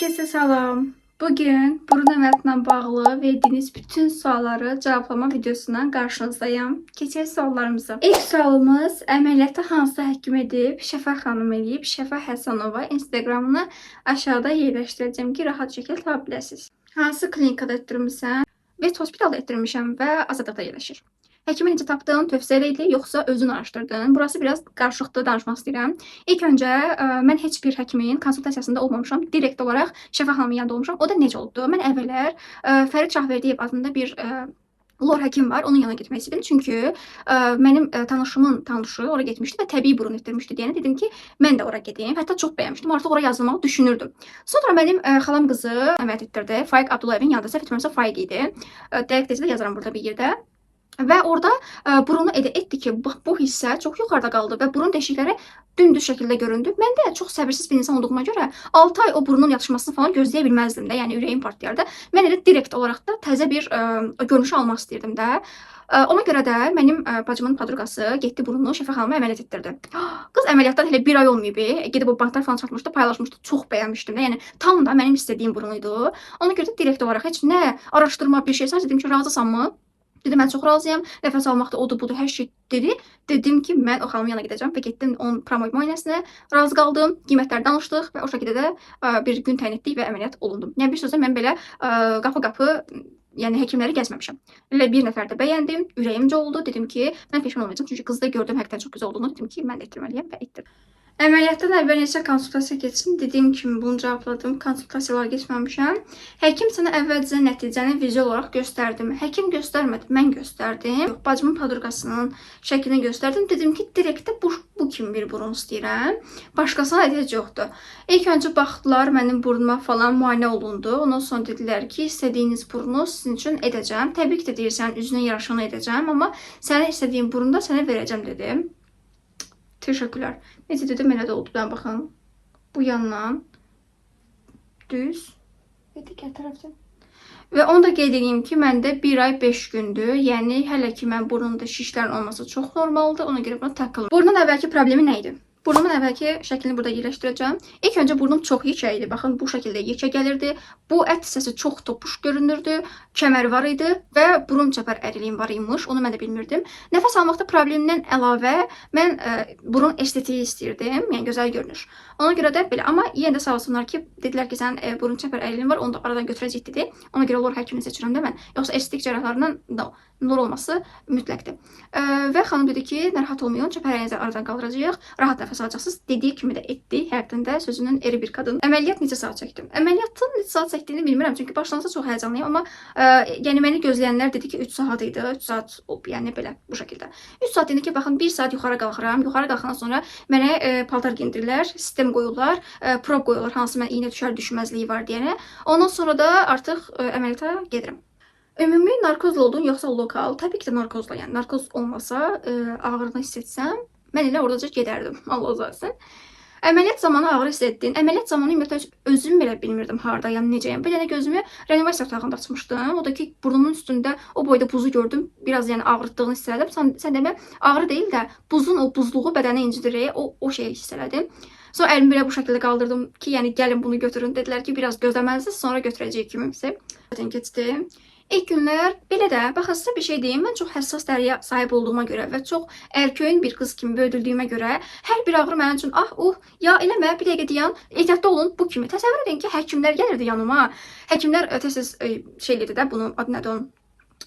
Herkese salam. Bugün burun əməliyyatına bağlı verdiyiniz bütün sualları cevablama videosuna qarşınızdayım. Keçək suallarımıza. İlk sualımız: əməliyyatı hansı həkim edib? Şəfa xanım eləyib. Şəfa Həsənova. Instagramını aşağıda yerləşdirəcəm ki, rahat şəkildə tapa biləsiniz. Hansı klinikada etdirmisən? Vet Hospitalda etdirmişəm və Azadlıqda yerləşir. Həkimi necə tapdın? Tövsiyə idi, yoxsa özün araşdırdın? Burası biraz qarışıqdır, danışmaq istəyirəm. İlk öncə mən heç bir həkimin konsultasiyasında olmamışam. Direkt olaraq Şəfa xanımın yanında olmuşam. O da necə oldu? Mən əvvəllər Fərid Şahverdiyev adında bir lor həkim var. Onun yanına getmək istədim. Çünki mənim tanışımın tanışı ora getmişdi və təbii burun etdirmişdi deyənə dedim ki, mən də ora gedim. Hətta çox bəyənmişdim. Artıq ora yazılmağı düşünürdüm. Sonra mənim xalam qızı əməliyyat etdirdi. Faiq Abdullayevin yanında. Səhv etmirəmsə Faiq idi. Dəqiq desə də yazaram burada bir yerdə. Və orada burunu elə etdi ki, bax bu hissə çox yuxarıda qaldı və burun deşikləri dümdüz şəkildə göründü. Mən də çox səbirsiz bir insan olduğuma görə 6 ay o burnun yatışmasını falan gözləyə bilməzdim də. Yəni ürəyim partlayardı. Mən elə direkt olaraq da təzə bir görünüş almaq istəyirdim də. Ona görə də mənim bacımın podruqası getdi, burnunu Şəfa xanıma əməliyyat etdirdi. Qız əməliyyatdan hələ bir ay olmayıb, gedib o bantlar falan çatmışdı, paylaşmışdı. Çox bəyənmişdim də. Yəni tam da mənim istədiyim burun idi. Ona görə də direkt olaraq heç nə araşdırma bir şey, sadəcə dedim ki, razısanmı? Dedi, mən çox razıyam. Nəfəs almaqda odur budur, hər şey dedi. Dedim ki, mən o xanımın yanına gedəcəm və getdim onun pramoy müayinəsinə. Razı qaldım. Qiymətlər danışdıq və o şəkildə də bir gün təyin etdik və əməliyyat olundum. Yəni bir sözlə mən belə qapı-qapı, yəni həkimləri gəzməmişəm. Elə bir nəfər də bəyəndim, ürəyimcə oldu. Dedim ki, mən peşman olmayacağam. Çünki qızda gördüm həqiqətən çox gözəl olduğunu. Dedim ki, mən də etdirməliyəm və etdirdim. Əməliyyatdan əvvəl neçə konsultasiya keçsin? Dediyim kimi bunu cavabladım. Konsultasiyalar keçməmişəm. Həkim sənə əvvəlcə nəticəni vizual olaraq göstərdim. Həkim göstərmədi, mən göstərdim. Yox, bacımın podruqasının şəklini göstərdim. Dedim ki, direktdə bu kimi bir burun istəyirəm. Başqasına ehtiyac yoxdur. İlk öncə baxdılar mənim burnuma falan, müayinə olundu. Ondan sonra dedilər ki, istədiyiniz burnu sizin üçün edəcəm. Təbii ki də deyirsən, üzünə yaraşanı edəcəm, amma sənin istədiyin burnu da sənə verəcəm dedim. Teşekkürler. Necə dedim, elə də oldu. Ben baxın. Bu yandan düz və digər tərəfdən. Və onu da qeyd edeyim ki, məndə 1 ay 5 gündür. Yəni hələ ki mən burnumda şişlərin olması çox normaldır. Ona görə buna takılmıram. Burnun əvvəlki problemi nə idi? Burnumun əvvəlki şəklini burada yerləşdirəcəm. İlk öncə burnum çox yekə idi. Baxın, bu şəkildə yekə gəlirdi. Bu ət hissəsi çox topuş görünürdü. Kəmər var idi və burun çəpər əriliyim var imiş. Onu mən də bilmirdim. Nəfəs almaqda problemdən əlavə mən burun estetiği istəyirdim. Yəni gözəl görünür. Ona görə də belə, amma yenə də sağ olsunlar ki, dedilər ki, sənin burun çəpər əriliyin var, onu da aradan götürəcək dedi. Ona görə lor həkimini seçirəm də mən. Yoxsa estetik cərrahlarından no, lor olması mütləqdir. Və xanım dedi ki, narahat olmayın, çəpər əriyinizi aradan qaldıracağıq, rahat nəfəs alacaqsınız. Dediyi kimi də etdi. Həqiqətən də sözünün eri bir qadın. Əməliyyat neçə saat çəkdi? Əməliyyatın neçə saat çəkdiyini bilmirəm, çünki başlansa çox həyəcanlıyam, amma yəni məni gözləyənlər dedi ki, 3 saat idi. 3 saat, yəni belə bu şəkildə. 3 saat dedi ki, baxın, 1 saat yuxarı qalxıram. Yuxarı qalxandan sonra mənə paltar geyindirirlər, sistem qoyurlar, prob qoyurlar, hansı mən iynə düşər düşməzliyi var deyənə. Ondan sonra da artıq əməliyyata gedirəm. Ümumi narkozla oldun yoxsa lokal? Təbii ki də narkozla, yəni narkoz olmasa, ağrını hiss etsəm, mən elə oradaca gedərdim. Allah razı olsun. Əməliyyat zamanı ağrı hiss etdin? Əməliyyat zamanı ümumiyyətlə özüm belə bilmirdim hardayam, necəyəm. Bir dənə gözümü reanimasiya otağında açmışdım. O da ki, burnumun üstündə o boyda buzu gördüm. Biraz yəni ağrıtdığını hiss elədim. Sən demə ağrı deyil də, buzun o buzluğu bədəni incidirir. O şeyi hiss elədim. Sonra əlimi belə bu şəkildə qaldırdım ki, yəni gəlin bunu götürün. Dedilər ki, biraz gözləməlisiniz, sonra götürəcəyik kimimsə. Zaten keçdi. İlk günlər belə də, baxın, sizə bir şey deyim, mən çox həssas dəriyə sahib olduğuma görə və çox ərköyün bir qız kimi böyüdüldüyümə görə hər bir ağrı mənim üçün ah, uh, ya eləmə, bir dəqiqə dayan, ehtiyatlı olun, bu kimi. Təsəvvür edin ki, həkimlər gəlirdi yanıma. Həkimlər tez-tez şey eləyirdi də, bunun adı nədir onun?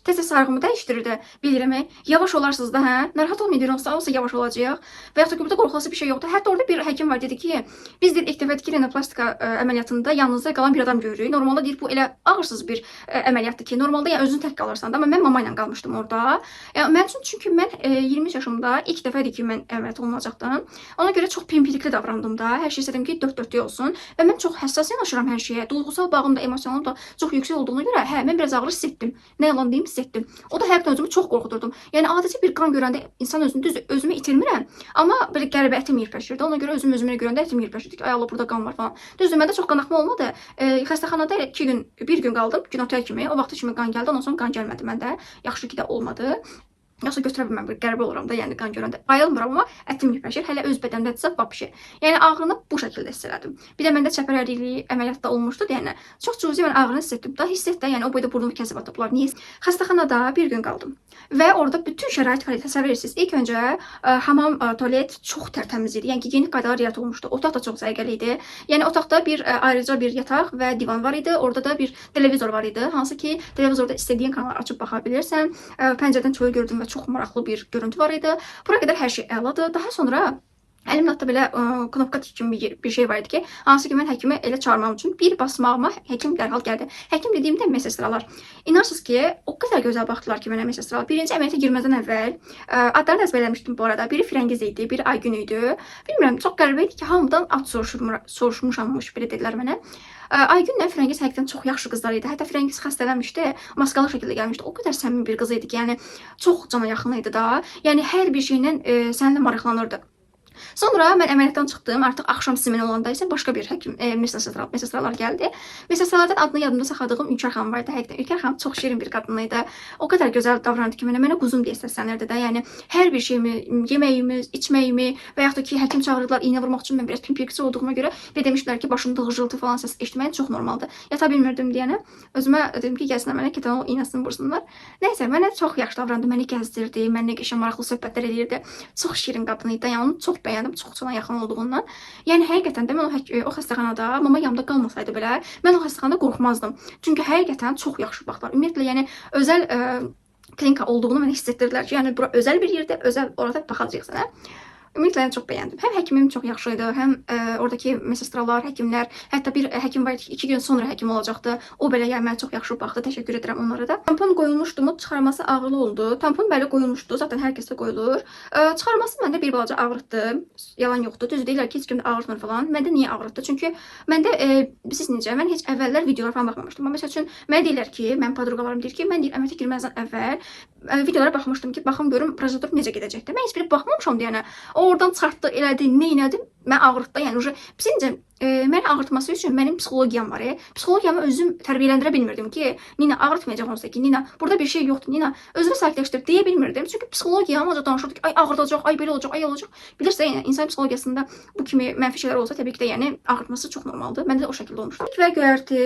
Tez-tez sarğımı dəyişdirirdi. Bilirəm, yavaş olarsınız da, hə? Narahat olmayın, deyir, onsuz olsa yavaş olacaq. Və yaxud da ki, burada qorxulası bir şey yoxdur. Hətta orada bir həkim var, dedi ki, biz deyir, ilk dəfə ki, rinoplastika əməliyyatında yanınızda qalan bir adam görürük. Normalda deyir, bu elə ağırsız bir əməliyyatdır ki, normalda yəni özün tək qalırsan da, amma mən mama ilə qalmışdım orada. Yəni mənim üçün, çünki mən 23 yaşımda ilk dəfə idi ki, mən əməliyyat olunacaqdım. Ona görə çox pimpirikli davrandım da. Hər şey istədim ki, dörd dörtlük olsun və mən çox həssas yanaşıram hər şeyə. Duyğusal bağım da, emosionalım da çox yüksək olduğuna görə, hə, mən biraz ağrı hiss etdim. Nə yalan deyim, hiss etdim. O da həqiqətən özümü çox qorxudurdum. Yəni adicə bir qan görəndə insan özünü, düz özümü itirmirəm, amma belə qəribə ətim yırpəşirdi. Ona görə özüm özümə görəndə ətim yırpəşirdi ki, ay Allah, burada qan var falan. Düzdür, məndə çox qanaxma olmadı. Xəstəxanada elə 2 gün, bir gün qaldım, günortaya kimi. O vaxta kimi qan gəldi, ondan sonra qan gəlmədi məndə. Yaxşı ki də olmadı. Yoxsa götürə bilməm, bir qəribə oluram da, yəni qan görəndə. Bayılmıram, amma ətim yepəşir. Hələ öz bədəmdədirsə vapşe. Yəni ağrını bu şəkildə hiss elədim. Bir də məndə çəpər ərikliyi əməliyyatda olmuşdu, yəni çox cüzi mən ağrını hiss etdim. Da hiss etdim, yəni o boyda burnumu kəsib atıblar. Niyə? Xəstəxanada bir gün qaldım. Və orada bütün şərait var idi. Təsəvvür edirsiniz. İlk öncə hamam, tualet çox tərtəmiz idi. Yəni gigiyenik qaydalar riayət olunmuşdu. Otaq da çox səliqəli idi. Yəni otaqda bir ayrıca bir yataq və divan var idi. Orada da bir televizor var idi. Hansı ki, televizorda istədiyin kanalı açıb baxa bilirsən. Pəncərədən çölü gördüm və çox maraqlı bir görüntü var idi. Bura qədər hər şey əladır. Daha sonra əlimdə hətta belə knopka kimi bir şey var idi ki, hansı ki mən həkimi elə çağırmam üçün bir basmağıma həkim dərhal gəldi. Həkim dediyimdə mesestralar. İnanırsınız ki, o qədər gözəl baxdılar ki mənə mesestralar. Birinci əməliyyata girməzdən əvvəl adlarını əzbərləmişdim bu arada. Biri Firəngiz idi, biri Aygün idi. Bilmirəm, çox qəribə idi ki, hamıdan ad soruşmuşammış, belə dedilər mənə. Aygünlə Firəngiz həqiqətən çox yaxşı qızlar idi. Hətta Firəngiz xəstələnmişdi, maskalı şəkildə gəlmişdi. O qədər səmimi bir qız idi ki, yəni çox cana yaxın idi da. Yəni hər bir şeylə səninlə maraqlanırdı. Sonra mən əməliyyatdan çıxdım. Artıq axşam simin olanda isə başqa bir həkim, mesestralar gəldi. Mesestralardan adını yadımda saxladığım Ülker xanım var idi. Həqiqətən Ülker xanım çox şirin bir qadın idi. O qədər gözəl davranırdı ki, mənə quzum deyə səslənirdi də. Yəni hər bir şeyimi, yeməyimi, içməyimi və yaxud da ki, həkim çağırdılar iynə vurmaq üçün, mən biraz pimpirkçi olduğuma görə bir demişdilər ki, başımda ğıcıltı falan səs eşitməyin çox normaldır. Yata bilmirdim deyənə. Özümə dedim ki, gəlsinlər mənə ketanol iynəsini vursunlar. Nəysə, mənə çox yaxşı davrandı, məni gəzdirdi, mənimlə qəşəng maraqlı söhbətlər eləyirdi. Çox şirin qadın idi. Yəni onu çox bəyəndim, çox cana yaxın olduğundan. Yəni həqiqətən də mən o xəstəxanada mama yanımda qalmasaydı belə, mən o xəstəxanada qorxmazdım. Çünki həqiqətən çox yaxşı baxdılar. Ümumiyyətlə, yəni özəl klinika olduğunu mənə hiss etdirdilər ki, yəni bura özəl bir yerdə, özəl orada baxacaq sənə. Ümumiyyətlə, yəni çox bəyəndim. Həm həkimim çox yaxşı idi, həm oradakı mesestralar, həkimlər, hətta bir həkim var idi ki, 2 gün sonra həkim olacaqdı. O belə yəni mənə çox yaxşı baxdı. Təşəkkür edirəm onlara da. Tampon qoyulmuşdu mu? Çıxarması ağrılı oldu. Tampon bəli qoyulmuşdu. Zaten hər kəsdə qoyulur. Çıxarması məndə bir balaca ağrıtdı. Yalan yoxdur. Düz deyirlər ki, heç kimdə ağrıtmır falan. Məndə niyə ağrıtdı? Çünki məndə siz necə? Mən heç əvvəllər videolar falan baxmamışdım. Amma məsəl üçün mənə deyirlər ki, mənim podruqalarım deyir ki, mən deyir əməliyyata girməzdən əvvəl videolara baxmışdım ki, baxım görüm prosedur necə gedəcəkdir. Mən heç biri baxmamışam deyənə. O oradan çıxartdı, elədi, nə elədi? Mən ağrıtdı. Yəni uje bizcə məni ağrıtması üçün mənim psixologiyam var. Psixologiyamı özüm tərbiyələndirə bilmirdim ki, Nina ağrıtmayacaq onsuz da ki, Nina burada bir şey yoxdur. Nina özünü sakitləşdir deyə bilmirdim. Çünki psixologiyam ancaq danışırdı ki, ay ağrıdacaq, ay belə olacaq, ay olacaq. Bilirsən, yəni insan psixologiyasında bu kimi mənfi şeylər olsa təbii ki də yəni ağrıtması çox normaldır. Məndə də o şəkildə olmuşdu. Və göyərti,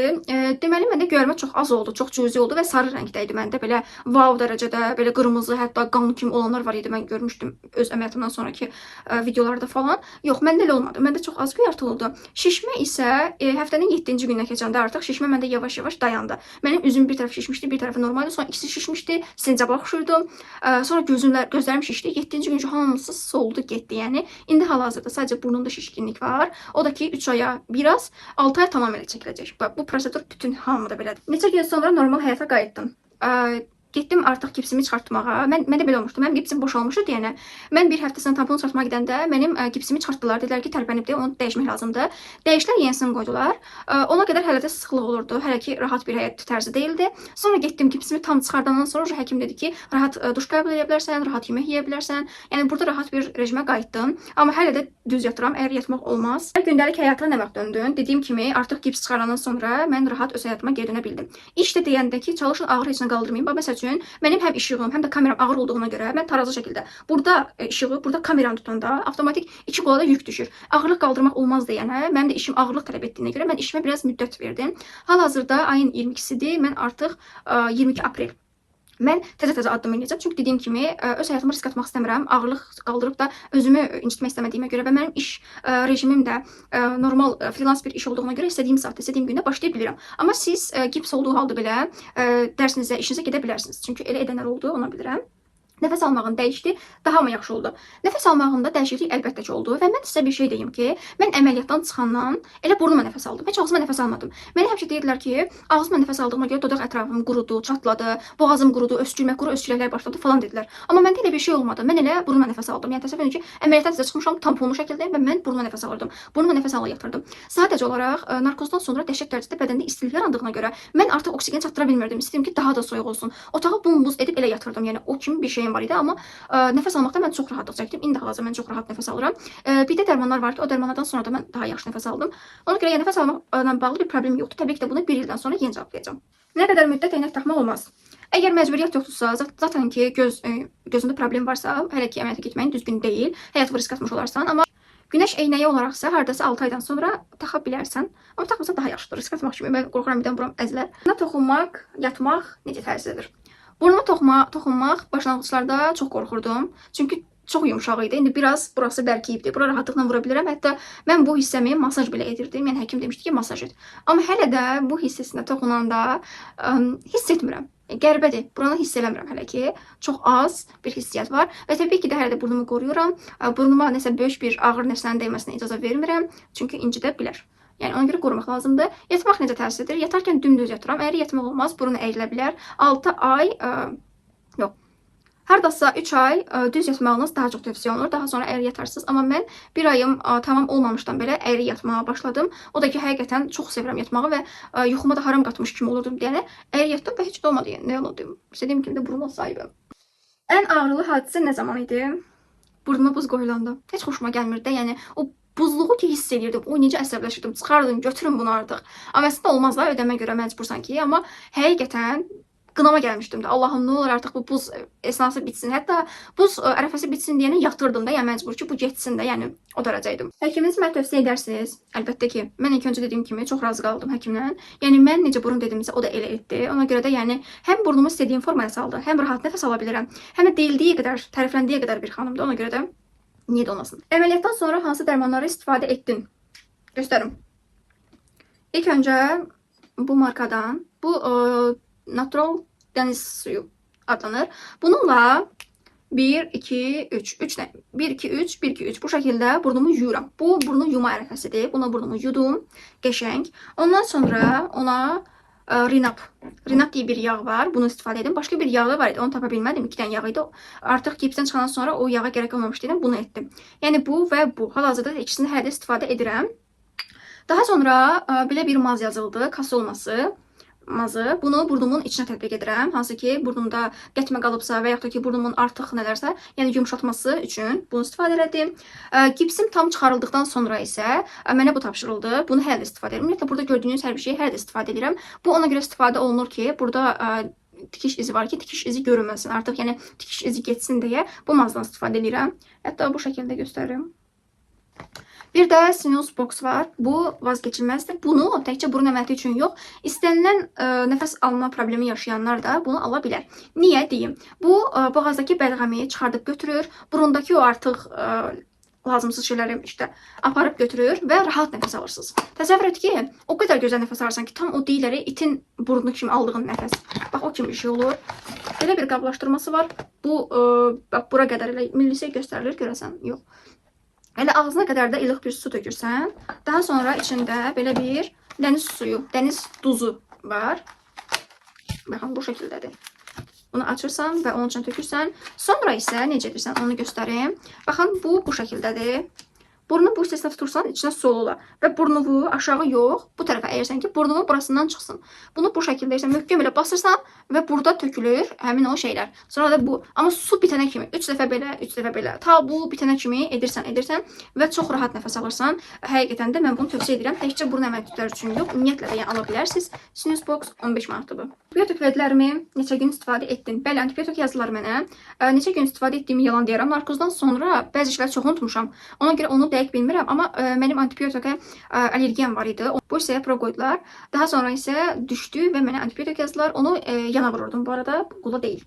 deməli məndə göyərmə çox az oldu, çox cüzi oldu və sarı rəngdə idi məndə. Belə wow dərəcədə, belə qırmızı, hətta qan kimi olanlar var idi. Mən görmüşdüm öz əməliyyatımdan sonraki videolarda falan. Yox, məndə elə olmadı. Məndə çox az göyərti oldu. Şişmə isə həftənin 7-ci gününə keçəndə artıq şişmə məndə yavaş-yavaş dayandı. Mənim üzüm bir tərəf şişmişdi, bir tərəfi normaldı. Sonra ikisi şişmişdi, sincaba oxşuyurdu. Sonra gözlərim şişdi. 7-ci gün hamısı soldu, getdi. Yəni indi hal-hazırda sadəcə burnumda şişkinlik var. O da ki 3 aya biraz, 6 aya tamamilə çəkiləcək. Bu prosedur bütün hamıda belədir. Neçə gün sonra normal həyata qayıtdım? Getdim artıq gipsimi çıxartmağa. Məndə belə olmuşdu. Mənim gipsim boşalmışdı deyənə. Mən bir həftəsində tamponu çıxartmağa gedəndə mənim gipsimi çıxartdılar. Dedilər ki, tərpənibdi, onu dəyişmək lazımdır. Dəyişdilər, yenisini qoydular. Ona qədər hələ də sıxlıq olurdu. Hələ ki rahat bir həyat tərzi deyildi. Sonra getdim gipsimi tam çıxardandan sonra həkim dedi ki, rahat duş qəbul edə bilərsən, rahat yemək yeyə bilərsən. Yəni burada rahat bir rejimə qayıtdım. Amma hələ də düz yatıram. Əgər yatmaq olmaz. Gündəlik həyatına nə vaxt döndün? Dediyim kimi artıq gips çıxarandan sonra mən rahat öz həyatıma geri dönə bildim. İşdə deyəndə ki, çalışın ağır heç nə qaldırmayın. Bax məsəl üçün mənim həm işığım, həm də kameram ağır olduğuna görə mən tarazlı şəkildə burada işığı, burada kameranı tutanda avtomatik iki qola da yük düşür. Ağırlıq qaldırmaq olmaz deyənə, mənim də işim ağırlıq tələb etdiyinə görə mən işimə biraz müddət verdim. Hal-hazırda ayın 22-sidir. Mən artıq 22 aprel. Mən təzə-təzə addım eləyəcəm. Çünki dediyim kimi öz həyatıma risk atmaq istəmirəm. Ağırlıq qaldırıb da özümü incitmək istəmədiyimə görə və mənim iş rejimim də normal freelance bir iş olduğuna görə istədiyim saatda, istədiyim gündə başlaya bilirəm. Amma siz gips olduğu halda belə dərsinizə, işinizə gedə bilərsiniz. Çünki elə edənlər oldu, onu bilirəm. Nəfəs almağın dəyişdi, daha mı yaxşı oldu? Nəfəs almağımda dəyişiklik əlbəttə ki oldu və mən sizə bir şey deyim ki, mən əməliyyatdan çıxandan elə burnuma nəfəs aldım. Heç ağzıma nəfəs almadım. Mənə həmişə deyirdilər ki, ağzıma nəfəs aldığıma görə dodaq ətrafım qurudu, çatladı, boğazım qurudu, öskürmək, quru öskürəklər başladı falan dedilər. Amma məndə elə bir şey olmadı. Mən elə burnuma nəfəs aldım. Yəni təsəvvür edin ki, əməliyyatdan təzə çıxmışam tamponlu şəkildə və mən burnuma nəfəs alırdım. Burnuma nəfəs alıb yatırdım. Sadəcə olaraq narkozdan sonra dəhşət dərəcədə bədəndə istilik yarandığına görə mən artıq oksigen çatdıra bilmirdim. İstəyirdim ki, daha da soyuq olsun. Otağı bumbuz edib elə yatırdım. Yəni o kimi bir şeyim var idi, amma nəfəs almaqda mən çox rahatlıq çəkdim. İndi hal-hazırda mən çox rahat nəfəs alıram. Bir də dərmanlar var ki, o dərmanlardan sonra da mən daha yaxşı nəfəs aldım. Ona görə yəni nəfəs almaqla bağlı bir problem yoxdur. Təbii ki də bunu bir ildən sonra yenə cavablayacağam. Nə qədər müddət eynək taxmaq olmaz? Əgər məcburiyyət yoxdursa, zaten ki gözündə problem varsa, hələ ki əməliyyata getməyin düzgün deyil. Həyatı risk atmış olarsan, amma günəş eynəyi olaraqsa hardasa 6 aydan sonra taxa bilərsən. Amma taxmasan daha yaxşıdır. Risk atmaq kimi mən qorxuram birdən buram əzilər. Burnuna toxunmaq, yatmaq necə təsir edir? Burnuma toxunmaq başlanğıclarda çox qorxurdum. Çünki çox yumşaq idi. İndi biraz burası bərkiyibdi. Bura rahatlıqla vura bilirəm. Hətta mən bu hissəmi masaj belə edirdim. Yəni həkim demişdi ki, masaj et. Amma hələ də bu hissəsinə toxunanda hiss etmirəm. Qəribədir. Buranı hiss eləmirəm hələ ki. Çox az bir hissiyyat var və təbii ki də hələ də burnumu qoruyuram. Burnuma nəsə böyük bir ağır nərsənin dəyməsinə icazə vermirəm. Çünki incidə bilər. Yəni ona görə qorumaq lazımdır. Yatmaq necə təsir edir? Yatarkən dümdüz yatıram. Əyri yatmaq olmaz, burun əyrilə bilər. 6 ay, yox. Hardasa 3 ay düz yatmağınız daha çox tövsiyə olunur. Daha sonra əyri yatarsınız. Amma mən bir ayım tamam olmamışdan belə əyri yatmağa başladım. O da ki, həqiqətən çox sevirəm yatmağı və yuxuma da haram qatmış kimi olurdum deyənə. Əyri yatdım və heç də olmadı. Yəni, nə yalan deyim. İstədiyim kimi də buruma sahibəm. Ən ağrılı hadisə nə zaman idi? Burnuma buz qoyulanda. Heç xoşuma gəlmirdi də. Yəni o buzluğu ki hiss edirdim. O necə əsəbləşirdim. Çıxardın, götürün bunu artıq. Amma əslində olmaz da, ödəmə görə məcbursan ki, amma həqiqətən qınama gəlmişdim də. Allahım, nə olur artıq bu buz esnası bitsin. Hətta buz ərəfəsi bitsin deyənə yatırdım da. Yəni məcbur ki, bu getsin də. Yəni o dərəcə idim. Həkiminizi mənə tövsiyə edərsiniz? Əlbəttə ki. Mən ilk öncə dediyim kimi çox razı qaldım həkimlə. Yəni mən necə burun dedimsə o da elə etdi. Ona görə də yəni həm burnumu istədiyim formaya saldı, həm rahat nəfəs ala bilirəm, həm də deyildiyi qədər, tərifləndiyi qədər bir xanımdır. Ona görə də niyə də olmasın. Əməliyyatdan sonra hansı dərmanları istifadə etdin? Göstərim. İlk öncə bu markadan, bu natural dəniz suyu adlanır. Bununla 1, 2, 3, 3 nə? 1, 2, 3, 1, 2, 3 bu şəkildə burnumu yuyuram. Bu burnu yuma ərəfəsidir. Buna burnumu yudum. Qəşəng. Ondan sonra ona Rinap. Rinap diye bir yağ var. Bunu istifadə edim. Başqa bir yağı var idi. Onu tapa bilmədim. 2 dənə yağ idi. Artıq gipsdən çıxandan sonra o yağa gərək olmamışdı. Bunu etdim. Yəni bu və bu. Hal-hazırda da ikisini hələ də istifadə edirəm. Daha sonra belə bir maz yazıldı. Kasolması mazı. Bunu burnumun içinə tətbiq edirəm. Hansı ki, burnumda qətmə qalıbsa və yaxud da ki, burnumun artıq nələrsə, yəni yumşaltması üçün bunu istifadə elədim. Gipsim tam çıxarıldıqdan sonra isə mənə bu tapşırıldı. Bunu hələ də istifadə edirəm. Ümumiyyətlə, burada gördüyünüz hər bir şeyi hələ də istifadə edirəm. Bu ona görə istifadə olunur ki, burada tikiş izi var ki, tikiş izi görünməsin artıq, yəni tikiş izi getsin deyə bu mazdan istifadə edirəm. Hətta bu şəkildə göstərirəm. Bir də Sinus Box var. Bu vazgeçilməzdir. Bunu təkcə burun əməliyyatı üçün yox, istənilən nəfəs alma problemi yaşayanlar da bunu ala bilər. Niyə deyim? Bu boğazdakı bəlğəmi çıxardıb götürür, burundakı o artıq lazımsız şeyləri işte aparıb götürür və rahat nəfəs alırsınız. Təsəvvür et ki, o qədər gözəl nəfəs alırsan ki, tam o deyirlər itin burnu kimi aldığın nəfəs. Bax o kimi bir şey olur. Belə bir qablaşdırması var. Bu bax bura qədər elə millisi göstərilir görəsən. Yox. Elə ağzına qədər də ilıq bir su tökürsən. Daha sonra içində belə bir dəniz suyu, dəniz duzu var. Baxın bu şəkildədir. Bunu açırsan və onun içinə tökürsən. Sonra isə necə edirsən onu göstərim. Baxın bu şəkildədir. Burnu bu hissəsinə tutursan içinə su olar və burnunu aşağı yox, bu tərəfə əyirsən ki, burnunun burasından çıxsın. Bunu bu şəkildə isə möhkəm elə basırsan və burada tökülür həmin o şeylər. Sonra da bu, amma su bitənə kimi 3 dəfə belə, 3 dəfə belə, ta bu bitənə kimi edirsən, edirsən və çox rahat nəfəs alırsan. Həqiqətən də mən bunu tövsiyə edirəm. Təkcə burun əməliyyatları üçün yox, ümumiyyətlə də yəni ala bilərsiniz. Sinus Box 15 manatdır bu. Antibiotik vədlərimi neçə gün istifadə etdin? Bəli, antibiotik yazdılar mənə. Neçə gün istifadə etdiyimi yalan deyirəm. Narkozdan sonra bəzi şeylər çox unutmuşam. Ona görə onu dəqiq bilmirəm, amma mənim antibiotikə allergiyam var idi. Bu hissəyə pro qoydular. Daha sonra isə düşdü və mənə antibiotik yazdılar. Onu yana vururdum bu arada, qula deyil.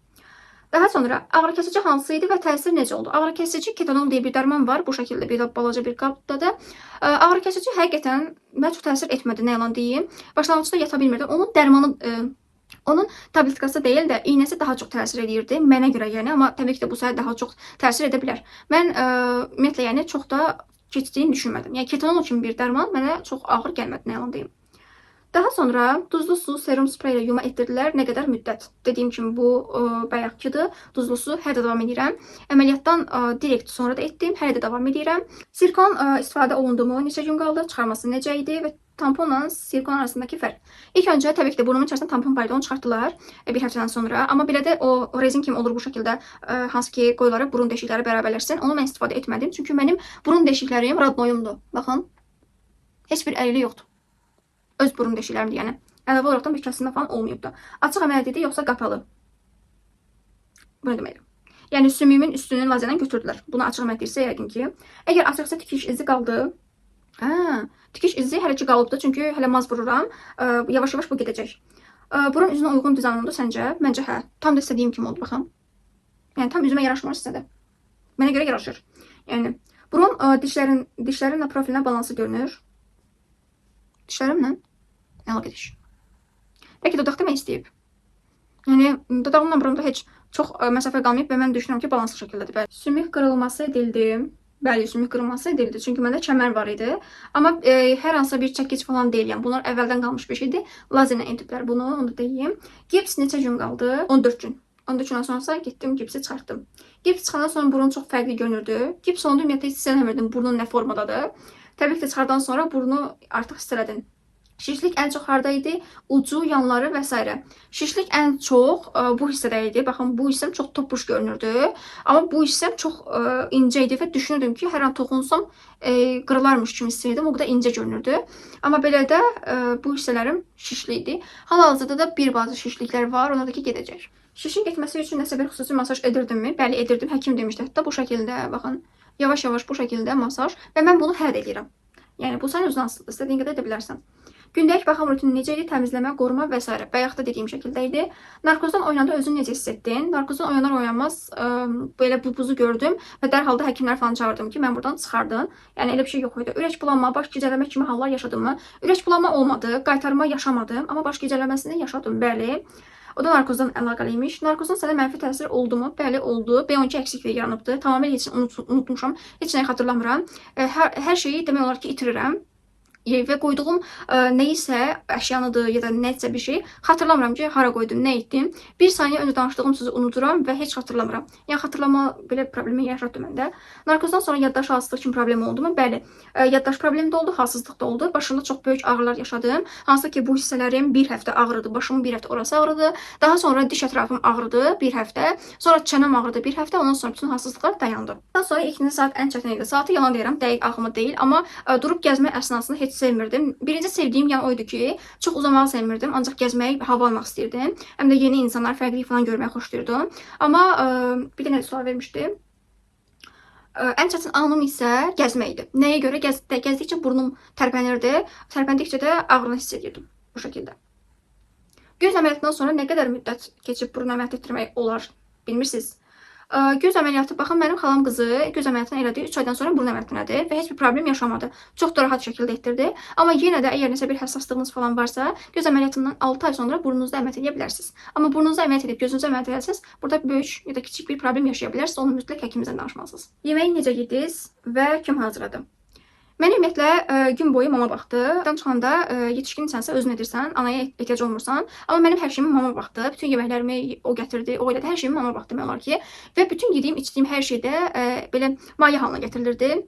Daha sonra ağrı kəsici hansı idi və təsir necə oldu? Ağrı kəsici ketanol deyə bir dərman var. Bu şəkildə bir də balaca bir qabdadır. Ağrı kəsici həqiqətən mənə çox təsir etmədi, nə yalan deyim. Başlanğıcda yata bilmirdim. Onun dərmanı onun tabletkası deyil də iynəsi daha çox təsir edirdi mənə görə yəni, amma təbii ki də bu sayı daha çox təsir edə bilər. Mən ümumiyyətlə yəni çox da keçdiyini düşünmədim. Yəni ketanol kimi bir dərman mənə çox ağır gəlmədi, nə yalan deyim. Daha sonra duzlu su serum sprey ilə yuma etdirdilər. Nə qədər müddət? Dediyim kimi bu bayaqkıdır. Duzlu su hələ də davam edirəm. Əməliyyatdan direkt sonra da etdim. Hələ də davam edirəm. Sirkon istifadə olundu mu? Neçə gün qaldı? Çıxarması necə idi və tamponla silikon arasındakı fərq. İlk öncə təbii ki də burnumun içərisində tampon var idi, onu çıxartdılar bir həftədən sonra. Amma belə də o rezin kimi olur bu şəkildə, hansı ki qoyuları burun deşikləri bərabərləşsin. Onu mən istifadə etmədim. Çünki mənim burun deşiklərim radnoyumdur. Baxın. Heç bir əyri yoxdur. Öz burun deşiklərimdir yəni. Əlavə olaraq da bir kəsilmə falan olmayıb da. Açıq əməliyyat idi yoxsa qapalı? Bu nə deməkdir? Yəni sümüyümün üstünü lazerlə götürdülər. Bunu açıqlamaq istəyirsə yəqin ki. Əgər açıqsa tikiş izi qaldı. Hə, tikiş izi hələ ki qalıbdı, çünki hələ maz vururam. Yavaş-yavaş bu gedəcək. Burun üzünə uyğun dizayn oldu səncə? Məncə hə. Tam da istədiyim kimi oldu, baxın. Yəni tam üzümə yaraşmır sizə də. Mənə görə yaraşır. Yəni burun dişlərinlə profilinə balanslı görünür. Dişlərimlə əlaqə ediş. Bəlkə dodaq demək istəyib. Yəni dodağımla burunda heç çox məsafə qalmayıb və mən düşünürəm ki, balanslı şəkildədir. Bəli. Sümük qırılması edildi. Bəli, sümük qırılması edildi. Çünki məndə kəmər var idi. Amma hər hansısa bir çəkic falan deyil. Yəni bunlar əvvəldən qalmış bir şeydir. Lazerlə ediblər bunu, onu da deyim. Gips neçə gün qaldı? 14 gün. 14 gündən sonra getdim, gipsi çıxartdım. Gips çıxandan sonra burun çox fərqli görünürdü. Gips olanda ümumiyyətlə hiss eləmirdim burnun nə formadadır. Təbii ki, çıxardan sonra burnu artıq hiss elədin. Şişlik ən çox harda idi? Ucu, yanları və s. Şişlik ən çox bu hissədə idi. Baxın, bu hissəm çox topuş görünürdü. Amma bu hissəm çox incə idi və düşünürdüm ki, hər an toxunsam qırılarmış kimi hiss edirdim. O qədər incə görünürdü. Amma belə də bu hissələrim şişli idi. Hal-hazırda da bir bazı şişliklər var. Onlar da ki gedəcək. Şişin getməsi üçün nəsə bir xüsusi masaj edirdimmi? Bəli, edirdim. Həkim demişdi. Hətta bu şəkildə, baxın, yavaş-yavaş bu şəkildə masaj və mən bunu hələ də edirəm. Yəni bu sənin özünə asılıdır. İstədiyin qədər edə bilərsən. Gündəlik baxım rutini necə idi? Təmizləmə, qoruma və s. Bayaq da dediyim şəkildə idi. Narkozdan oynanda özünü necə hiss etdin? Narkozdan oyanar oyanmaz belə bu buzu gördüm və dərhal da həkimlər falan çağırdım ki, mən buradan çıxardın. Yəni elə bir şey yox idi. Ürək bulanma, baş gicəlləmə kimi hallar yaşadınmı? Ürək bulanma olmadı, qaytarma yaşamadım, amma baş gicəlləməsini yaşadım, bəli. O da narkozdan əlaqəli imiş. Narkozun sənə mənfi təsiri oldu mu? Bəli, oldu. B12 əksikliyi yaranıbdı. Tamamilə heç unutmuşam. Heç nəyi xatırlamıram. Hər şeyi demək olar ki, itirirəm. Və qoyduğum nəyisə, əşyanıdır ya da nəsə bir şey, xatırlamıram ki, hara qoydum, nə etdim. Bir saniyə öncə danışdığım sözü unuduram və heç xatırlamıram. Yəni xatırlama belə problemi yaşatdı məndə. Narkozdan sonra yaddaş halsızlıq kimi problemi oldu mu? Bəli. Yaddaş problemi də oldu, halsızlıq da oldu. Başımda çox böyük ağrılar yaşadım. Hansı ki, bu hissələrim bir həftə ağrıdı, başımın bir həftə orası ağrıdı. Daha sonra diş ətrafım ağrıdı bir həftə. Sonra çənəm ağrıdı bir həftə. Ondan sonra bütün halsızlıqlar dayandı. Daha sonra ikinci saat ən çətin idi. Saatı yalan deyirəm, dəqiq ağlıma deyil, amma durub gəzmə əsnasını heç sevmirdim. Birinci sevdiyim yan o idi ki, çox uzamağı sevmirdim, ancaq gəzməyi, hava almaq istəyirdim. Həm də yeni insanlar, fərqli falan görməyi xoşlayırdım. Amma bir dənə sual vermişdi. Ən çətin anım isə gəzmək idi. Nəyə görə? Gəzdikcə burnum tərpənirdi. Tərpəndikcə də ağrını hiss edirdim bu şəkildə. Göz əməliyyatından sonra nə qədər müddət keçib burun əməliyyatı etdirmək olar, bilmirsiniz? Göz əməliyyatı, baxın, mənim xalam qızı göz əməliyyatını elədi, 3 aydan sonra burun əməliyyatını elədi və heç bir problem yaşamadı. Çox da rahat şəkildə etdirdi. Amma yenə də əgər nəsə bir həssaslığınız falan varsa, göz əməliyyatından 6 ay sonra burnunuzda əməliyyat edə bilərsiniz. Amma burnunuzda əməliyyat edib gözünüzə əməliyyat eləsəniz, burada böyük ya da kiçik bir problem yaşaya bilərsiniz. Onu mütləq həkimimizlə danışmalısınız. Yeməyi necə yediniz və kim hazırladı? Mən ümumiyyətlə gün boyu mama baxdı. Evdən çıxanda yetişkinsənsə özün edirsən, anaya ehtiyac olmursan. Amma mənim hər şeyimi mama baxdı. Bütün yeməklərimi o gətirdi, o elədi. Hər şeyimi mama baxdı demək olar ki. Və bütün yediyim, içdiyim hər şeydə belə maye halına gətirilirdi.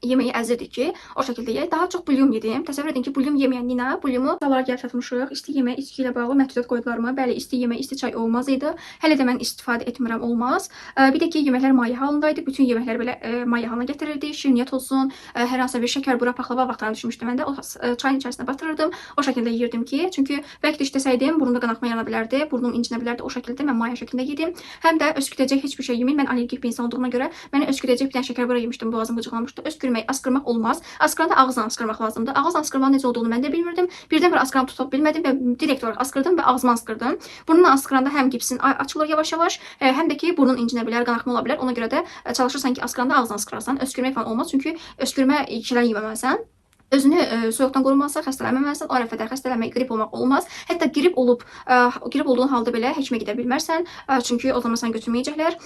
Yeməyi əzirdik ki, o şəkildə yeyək. Daha çox bulyum yedim. Təsəvvür edin ki, bulyum yeməyən Nina, bulyumu suallara gəlib çatmışıq. İsti yemək, içki ilə bağlı məhdudiyyət qoydularmı? Bəli, isti yemək, isti çay olmaz idi. Hələ də mən istifadə etmirəm, olmaz. Bir də ki, yeməklər maye halında idi. Bütün yeməkləri belə maye halına gətirirdi. Şirniyyat olsun, hər hansısa bir şəkər, bura paxlava vaxtlarına düşmüşdü məndə. O çayın içərisinə batırırdım. O şəkildə yeyirdim ki, çünki bəlkə də işləsəydim burnumda qanaxma yarana bilərdi, burnum incinə bilərdi. O şəkildə mən maye şəklində yedim. Həm də öskürəcək heç bir şey yeməyin. Mən allergik bir insan olduğuma görə mənə öskürəcək bir dənə şəkər bura yemişdim, boğazım qıcıqlanmışdı. Öskürmək, asqırmaq olmaz. Asqıranda ağızla asqırmaq lazımdır. Ağızla asqırmanın necə olduğunu mən də bilmirdim. Birdən-birə asqıram tuta bilmədim və direkt olaraq asqırdım və ağzıma asqırdım. Burnunla asqıranda həm gipsin açılır yavaş-yavaş, həm də ki burnun incinə bilər, qanaxma ola bilər. Ona görə də çalışırsan ki, asqıranda ağızla asqırasan. Öskürmək falan olmaz, çünki öskürmə şeylər yeməməlisən. Özünü soyuqdan qorumalısan, xəstələnməməlisən. O ərəfədə xəstələnmək, qrip olmaq olmaz. Hətta qrip olub, qrip olduğun halda belə həkimə gedə bilmərsən, çünki o zaman səni götürməyəcəklər.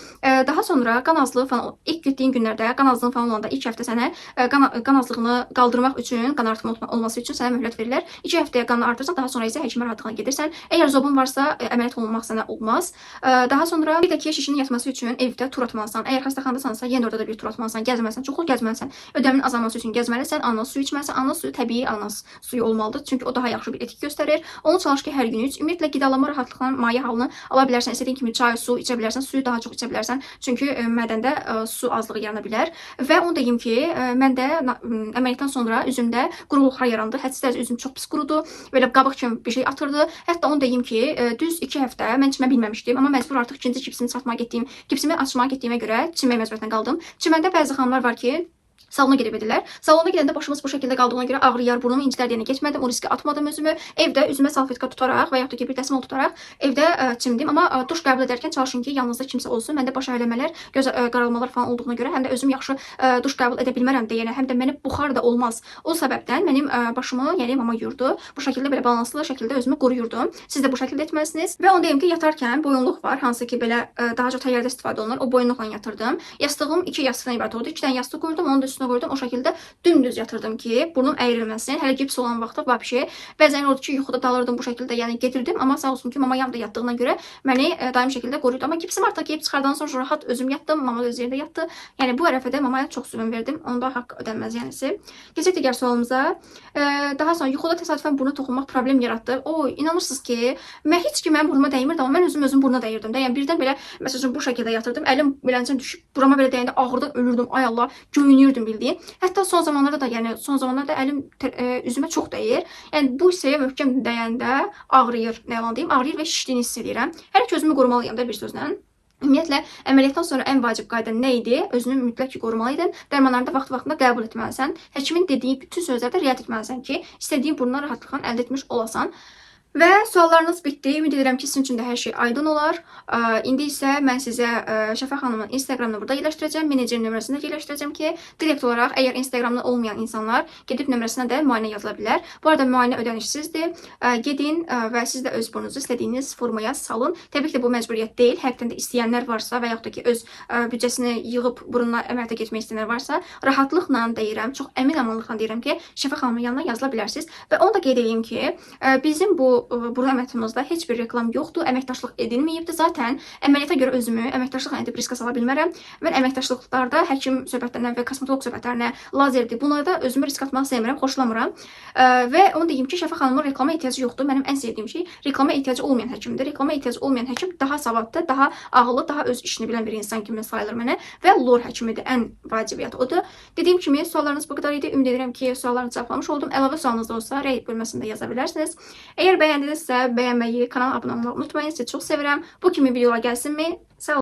Daha sonra qan azlığı falan ilk getdiyin günlərdə qan azlığın falan olanda ilk həftə sənə qan azlığını qaldırmaq üçün, qan artımı olması üçün sənə möhlət verirlər. 2 həftəyə qanı artırsan, daha sonra isə həkimə rahatlıqla gedirsən. Əgər zobun varsa, əməliyyat olunmaq sənə olmaz. Daha sonra bir də ki, şişinin yatması üçün evdə tur atmalısan. Əgər xəstəxanadasansa, yenə orada da bir tur atmalısan, gəzməlisən, çoxlu gəzməlisən. Ödəmin azalması üçün gəzməlisən, ananas suyu içməlisən. Ananas suyu təbii ananas suyu olmalıdır. Çünki o daha yaxşı bir etki göstərir. Onu çalış ki, hər gün iç. Ümumiyyətlə qidalanma rahatlıqla maye halını ala bilərsən. İstədiyin kimi çay, su içə bilərsən. Suyu daha çox içə bilərsən. Çünki mədəndə su azlığı yarana bilər. Və onu deyim ki, məndə əməliyyatdan sonra üzümdə quruluqlar yarandı. Hədsiz dərəcədə üzüm çox pis qurudu. Belə qabıq kimi bir şey atırdı. Hətta onu deyim ki, düz 2 həftə mən çimə bilməmişdim, amma məcbur artıq ikinci gipsimi çatmağa getdiyim, gipsimi açmağa getdiyimə görə çimmək məcburiyyətinə qaldım. Çiməndə bəzi xanımlar var ki, salona gedib edirlər. Salona gedəndə başımız bu şəkildə qaldığına görə ağrıyar, burnumu incilər deyənə getmədim, o riski atmadım özümü. Evdə üzümə salfetka tutaraq və yaxud da ki, bir dəsmal tutaraq evdə çimdim. Amma duş qəbul edərkən çalışın ki, yanınızda kimsə olsun. Məndə baş əyləmələr, göz qaralmalar falan olduğuna görə həm də özüm yaxşı duş qəbul edə bilmərəm deyənə, həm də məni buxar da olmaz. O səbəbdən mənim başımı, yəni mama yuyurdu. Bu şəkildə belə balanslı şəkildə özümü qoruyurdum. Siz də bu şəkildə etməlisiniz. Və onu deyim ki, yatarkən boyunluq var, hansı ki belə daha çox təyyarədə istifadə olunur. O boyunluqla yatırdım. Yastığım 2 yastıqdan ibarət oldu. 2 dənə yastıq qoydum, onun da üstünə qoydum. O şəkildə dümdüz yatırdım ki, burnum əyrilməsin. Hələ gips olan vaxtda vəbşe bəzən oldu ki, yuxuda dalırdım bu şəkildə, yəni gedirdim, amma sağ olsun ki, mama yanımda yatdığına görə məni daim şəkildə qoruyurdu. Amma gipsimi artıq geyib çıxardan sonra rahat özüm yatdım, mama da öz yerində yatdı. Yəni bu ərəfədə mamaya çox zülm verdim. Onda haqq ödənməz yənisi. Keçək digər sualımıza. Daha sonra yuxuda təsadüfən burna toxunmaq problem yaratdı. O, inanırsınız ki, mən heç ki mənim burnuma dəymirdi, amma mən özüm özüm burnuna dəyirdim də. Yəni birdən belə məsəl üçün bu şəkildə yatırdım. Əlim beləncə düşüb burama belə dəyəndə ağrıdan ölürdüm. Ay Allah, göynüyürdüm bildiyin. Hətta son zamanlarda da, yəni son zamanlarda əlim üzümə çox dəyir. Yəni bu hissəyə möhkəm dəyəndə ağrıyır. Nə yalan deyim, ağrıyır və şişdiyini hiss edirəm. Hələ ki özümü qorumalıyam da bir sözlə. Ümumiyyətlə əməliyyatdan sonra ən vacib qayda nə idi? Özünü mütləq ki qorumalıydın. Dərmanlarını da vaxtı-vaxtında qəbul etməlisən. Həkimin dediyi bütün sözlərdə riayət etməlisən ki, istədiyin burnuna rahatlıqla əldə etmiş olasan. Və suallarınız bitdi. Ümid edirəm ki, sizin üçün də hər şey aydın olar. İndi isə mən sizə Şəfa xanımın Instagramını burada yerləşdirəcəm, menecer nömrəsini də yerləşdirəcəm ki, direkt olaraq əgər Instagramda olmayan insanlar gedib nömrəsinə də müayinə yazıla bilər. Bu arada müayinə ödənişsizdir. Gedin və siz də öz burnunuzu istədiyiniz formaya salın. Təbii ki, bu məcburiyyət deyil. Həqiqətən də istəyənlər varsa və yaxud da ki, öz büdcəsini yığıb burnuna əməliyyata getmək istəyənlər varsa, rahatlıqla deyirəm, çox əmin amanlıqla deyirəm ki, Şəfa xanımın yanına yazıla bilərsiniz. Və onu da qeyd edeyim ki, bizim bu burun əməliyyatımızda heç bir reklam yoxdur, əməkdaşlıq edilməyibdir. Zaten əməliyyata görə özümü əməkdaşlıqla edib riskə sala bilmərəm. Mən əməkdaşlıqlarda həkim söhbətlərinə və kosmetoloq söhbətlərinə, lazerdir, bunlarda özümü risk atmaq sevmirəm, xoşlamıram. Və onu deyim ki, Şəfa xanımın reklama ehtiyacı yoxdur. Mənim ən sevdiyim şey reklama ehtiyacı olmayan həkimdir. Reklama ehtiyacı olmayan həkim daha savadlı, daha ağıllı, daha öz işini bilən bir insan kimi sayılır mənə və lor həkimidir. Ən vacibiyyat odur. Dediyim kimi suallarınız bu qədər idi. Ümid edirəm ki, suallarınızı cevaplamış oldum. Əlavə sualınız da olsa rəy bölməsində yaza bilərsiniz. Əgər bəyəndinizsə bəyənməyi, kanala abunə olmağı unutmayın. Sizi çox sevirəm. Bu kimi videolar gəlsinmi? Sağ olun.